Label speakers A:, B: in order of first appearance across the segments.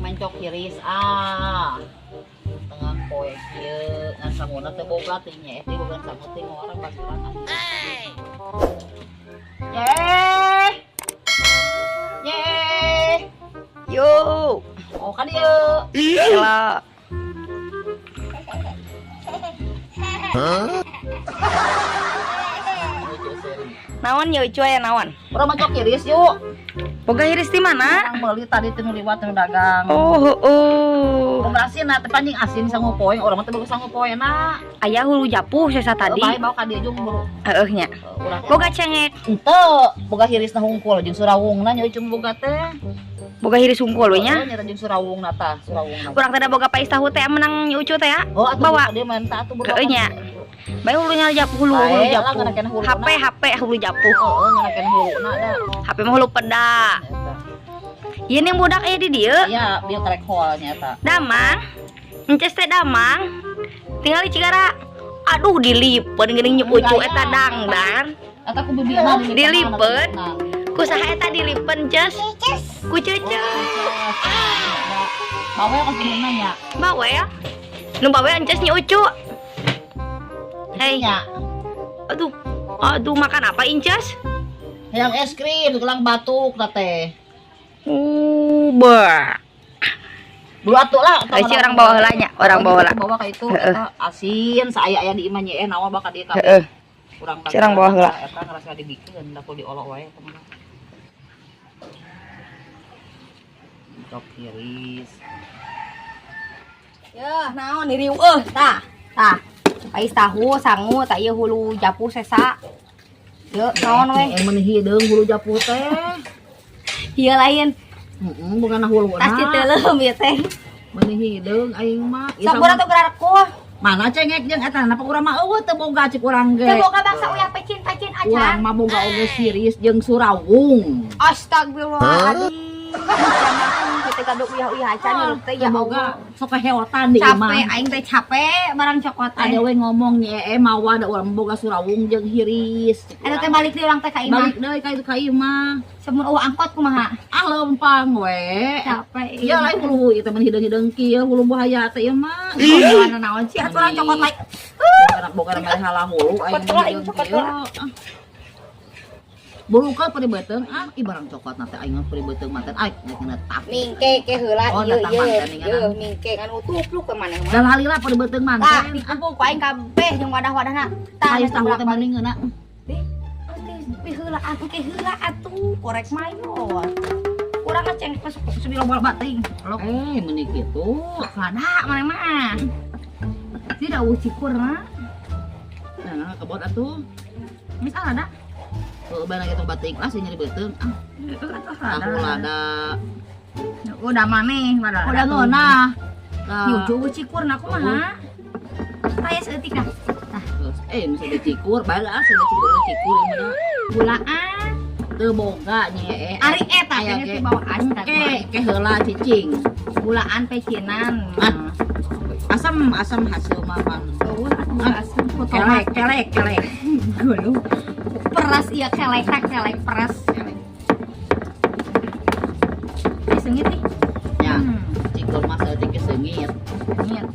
A: Mencok hiris ah. Tengah poe kieu ngan sanguna teh boga teh nya teh boga sangu teh ngorang baturan ah. Ye. Ye.
B: Yo.
A: Oh kan ieu.
B: Halo. Naon ya ucu aya naon?
A: Urang mencok hiris yuk.
B: Boga hiris di mana?
A: Urang meuli tadi teh nu liwat nu dagang.
B: Oh, heeh.
A: Urang asin teh pancing asin sangu poe, urang mah teh boga sangu poe na.
B: Aya hulu japuh sesa tadi.
A: Bae bawa ka dieu jeung buru.
B: Heeh nya.
A: Urang
B: Boga cengek.
A: henteu, boga hirisna hungkul jeung surawungna nya ucu boga teh.
B: Boga hiris hungkul we nya.
A: Oh, nya jeung surawungna tah, surawungna.
B: Urang teh da boga pais tahu teh menang nya ucu teh ya.
A: Oh, atuh
B: Bawa.
A: dia menta atuh
B: Heeh nya. Bae hulunya japuh hulu hulu
A: Bae lah
B: japuh.
A: ngeunakeun huluna.
B: HP HP hulu japuh.
A: Heeh, ngeunakeun huluna da.
B: HP mah hulu peda.
A: Eta.
B: Ieu nih budak aya di dieu.
A: Iya, bieu karek hol nya eta.
B: Damang. Ences teh damang. Tinggal di Cigara. Aduh dilipen geuning nyuk ucu eta dangdan.
A: Eta ku bibina
B: Dilipen. Ku saha eta dilipen, Ces? Ku Cece.
A: Bawel ka bibina nya.
B: Bawel. Nu bawel ences nya ucu. Hei,
A: Nya.
B: aduh. Aduh, makan apa Inces?
A: Hayang es krim, gelang batuk na teh.
B: Bah.
A: Dulu atuh lah.
B: Si orang bawa heula nya, orang bawa heula.
A: Bawa ka itu
B: Heeh.
A: eta asin saaya-aya di imah nya naon bakal dieu kabeh.
B: Heeh.
A: Urang
B: Si orang bawa heula.
A: Eta ngerasa dibikeun da ku diolok wae eta mah. Cok hiris.
B: Yeuh, naon diriweuh tah. Tah. Pais tahu sangu tak ieu hulu japuh sesa. Yeuh, naon we?
A: Mun hideung hulu japuh teh.
B: Ieu lain.
A: Heeh, bukan huluna.
B: Tas diteuleum ieu teh.
A: Meuni hideung aing mah.
B: Sok urang teh gerak.
A: Mana cengek jeung eta napa urang mah eueuh teu boga cik urang ge.
B: Teu boga bangsa uyah pecin-pecin aja.
A: Urang mah boga oge siris jeung surawung.
B: Astagfirullahaladzim. Kita gaduh uyah-uyah acan hirup teh ya
A: Teu boga
B: Allah.
A: sok keheotan di imah.
B: Capek aing teh capek barang cokot teh.
A: Ada we ngomong nya mawa da urang boga surawung jeung hiris.
B: Eta teh balik deui urang teh ka imah.
A: Balik deui ka itu ka imah.
B: Semun eueuh angkot kumaha?
A: Ah lempang we.
B: Capek.
A: Ieu lain hulu ieu teh mun hideung-hideung kieu hulu buhaya teh ieu mah.
B: Mana naon sih atuh urang cokot lain.
A: Boga mere halah hulu aing
B: Cokot lah,
A: hideung
B: cokot
A: kieu.
B: lah.
A: Ah. Buru ka peri beuteung ah ih barang cokot na teh aing mah peri beuteung manten aing rek netap.
B: Mingke ke heula
A: Oh,
B: ieu
A: datang
B: ieu.
A: manten ninganan.
B: Ieu mingke kan utupluk ke maneh mah.
A: Dan halila peri beuteung
B: Tah,
A: manten.
B: dikumpul ku aing kabeh jeung wadah-wadahna. Tah,
A: Aing tahu teh mending ngeuna.
B: Ih, heula atuh ke heula atuh korek mayor. Urang ngeceng masuk sebilo bola bating.
A: Meuni kitu.
B: Lada maneh mah. Tidak eueuh cikurna.
A: Nah, kebot atuh.
B: Geus lada.
A: Heuh bana kitu bating lah sih nyeri beuteung. Ah,
B: Heeh atuh
A: tahu lada.
B: Udah maneh lada.
A: Udah ngeunah. Lah,
B: Nyucu eueuh cikurna kumaha? Tah ya saeutik dah. Tah,
A: terus bisa dicikur, bae lah sih dicikur cikur ieu mah.
B: gulaan.
A: Teu boga nya
B: Ari eta
A: Aya
B: teh
A: ge.
B: di bawah astag.
A: Ke heula cicing.
B: Gulaan pecinan.
A: Ah. Asam asam hasil mah pan.
B: Eueuh atuh gula asam ku tomat.
A: Kelek kelek kelek.
B: Gulu. Peras iya kelek kelek peras. Ih, seungit nih.
A: Ya, cikur mah saeutik ge seungit.
B: Seungit.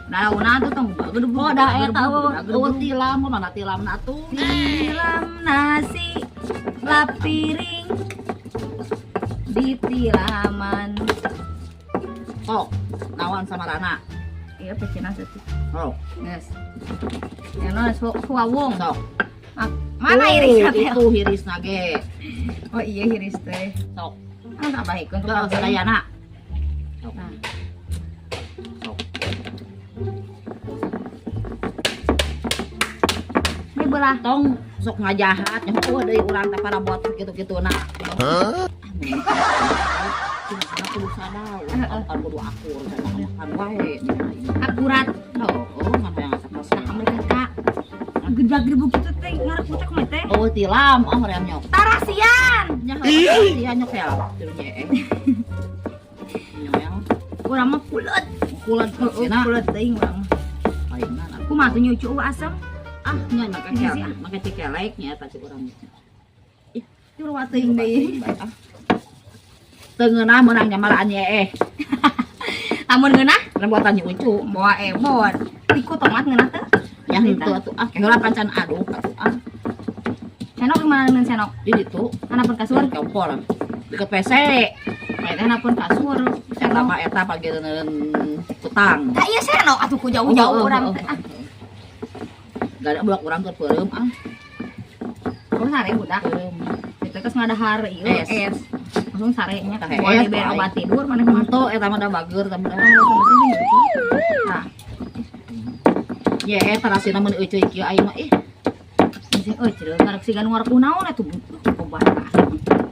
B: Daunna tuh tong gedebuk.
A: Oh, da eta eueuh tilam, mana tilamna atuh?
B: Tilam nasi lap piring di tilaman.
A: Tok, nawan samarana.
B: Iya pecinan saeutik.
A: Sok,
B: Yes. Ya no, suawung.
A: sok.
B: Mana iris teh?
A: Itu hirisna ge.
B: Oh iya hiris teh.
A: Sok.
B: Ah tak baik untuk
A: Heeh, sadayana. Sok.
B: Nah.
A: Sok.
B: Ini belah.
A: Tong sok ngajahat nya eueuh deui urang teh para bot kitu-kituna. Hah? Cina kudu sadar, kan kudu akur sama makan wae.
B: Akurat.
A: Oh, ngan hayang asa
B: Nah, mereka kak. Gedag-gedebuk gitu teh ngarep teh kumaha teh?
A: Oh, tilam, oh hoream nyok.
B: Tarasian.
A: Nya heuh, nyok ya. Tilu nya. Nyoel.
B: Urang mah kulet.
A: Kulet
B: Heeh,
A: cenah.
B: kulet teuing urang mah.
A: Ayeuna
B: Kumaha tuh nyucu eueuh asam?
A: Ah, nya make
B: Iya
A: kelek, make cikelek nya eta cik urang. Ih,
B: Teuing deui.
A: Ah. Teu ngeunah meunang nyamalaan ye eh.
B: Lamun ngeunah
A: Buatan nyi Ucu.
B: bawa ebon. Iku tomat ngeunah teu?
A: Yang henteu atuh ah, heula pancan aduk atuh ah.
B: Senok gimana dengan senok?
A: Di ditu
B: Hanapun kasur.
A: kompor. Deket WC.
B: Eta hanapun kasur.
A: Eta
B: Senok.
A: mah eta pageuneun kutang.
B: Tah ieu senok atuh ku jauh-jauh
A: Oh, oh,
B: urang
A: oh,
B: teh. Ah,
A: Gak ada budak urang keur peureum ah.
B: oh sare budak.
A: Peureum.
B: Itu geus ngadahar ieu
A: Es.
B: es. Langsung sarenya.
A: Tah,
B: Moal
A: es,
B: dibere
A: wae.
B: obat tidur maneh mah.
A: Henteu eta mah da bager eta mah.
B: Tah,
A: Ye eta rasina mun euceuy kieu aing mah ih.
B: sing euy ceureuh ngarep siga nu ngarep naon atuh obat.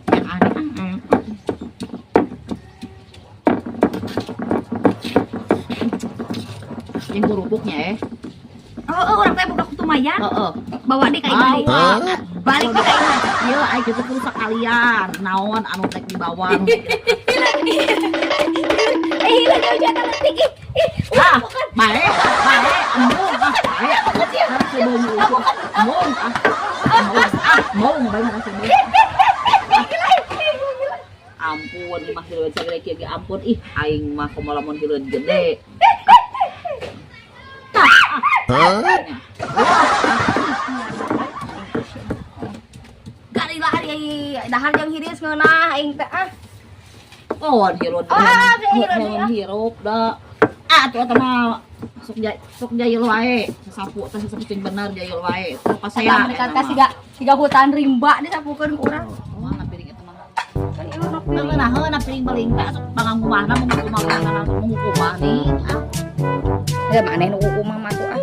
A: Yang aneh ah. Yang kerupuknya eh.
B: Oh, oh, urang teh budak kumayan.
A: Heeh.
B: Bawa deui ka imah deui.
A: Bawa.
B: Balik ke ka imah.
A: Ieu aing kitu kudu sakalian. Naon anu tek dibawa.
B: Eh, hilang jauh jatuh letik. Ih, ih,
A: Ah, bae, bae, embung ah, bae. Embung ah. Embung ah, embung bae mah sebeuh. Ampun, mah hileud sagede kieu ge ampun ih, aing mah komo lamun hileud gede. Tah, ah.
B: Garila ari dahar jang hiris ngeunah aing teh ah.
A: Oh, hirup.
B: Ah, hirup,
A: Hirup, hirup da. Ah, atuh eta mah sok jay, sok jayul wae. Sasapu teh sasapu sing bener jayul wae. Tuh pasea.
B: Eta mereka ka siga siga hutan rimba disapukeun ku urang.
A: Wah, na piring eta mah.
B: Kan ieu nu
A: Ngeunah piring beling teh sok pangangumahna menghukumah menghukumah nih. Ah,
B: Eh, maneh nu umah mah tuh ah.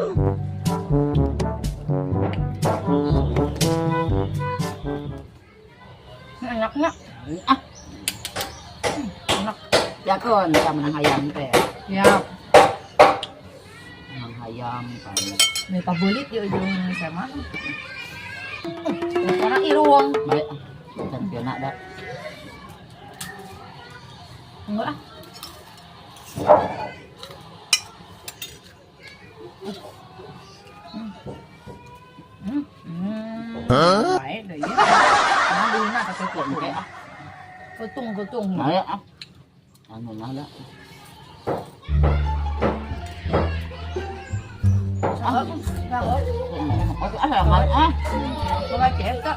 B: Enaknya.
A: Ah. Enak. Ya kon, ka menang hayam teh.
C: Ya,
A: Menang hayam kan.
C: may pabulit yun yung sama. Parang iruwang.
A: Bae ah. Champion da.
C: Enggak ah. Hmm. Baik deh ya. Nah, na kasi
A: Oke ah.
C: Kutung, kutung.
A: Bae ah. Anu nah da.
C: Ah,
A: Ah, ah, ah.
C: Mga chef ka.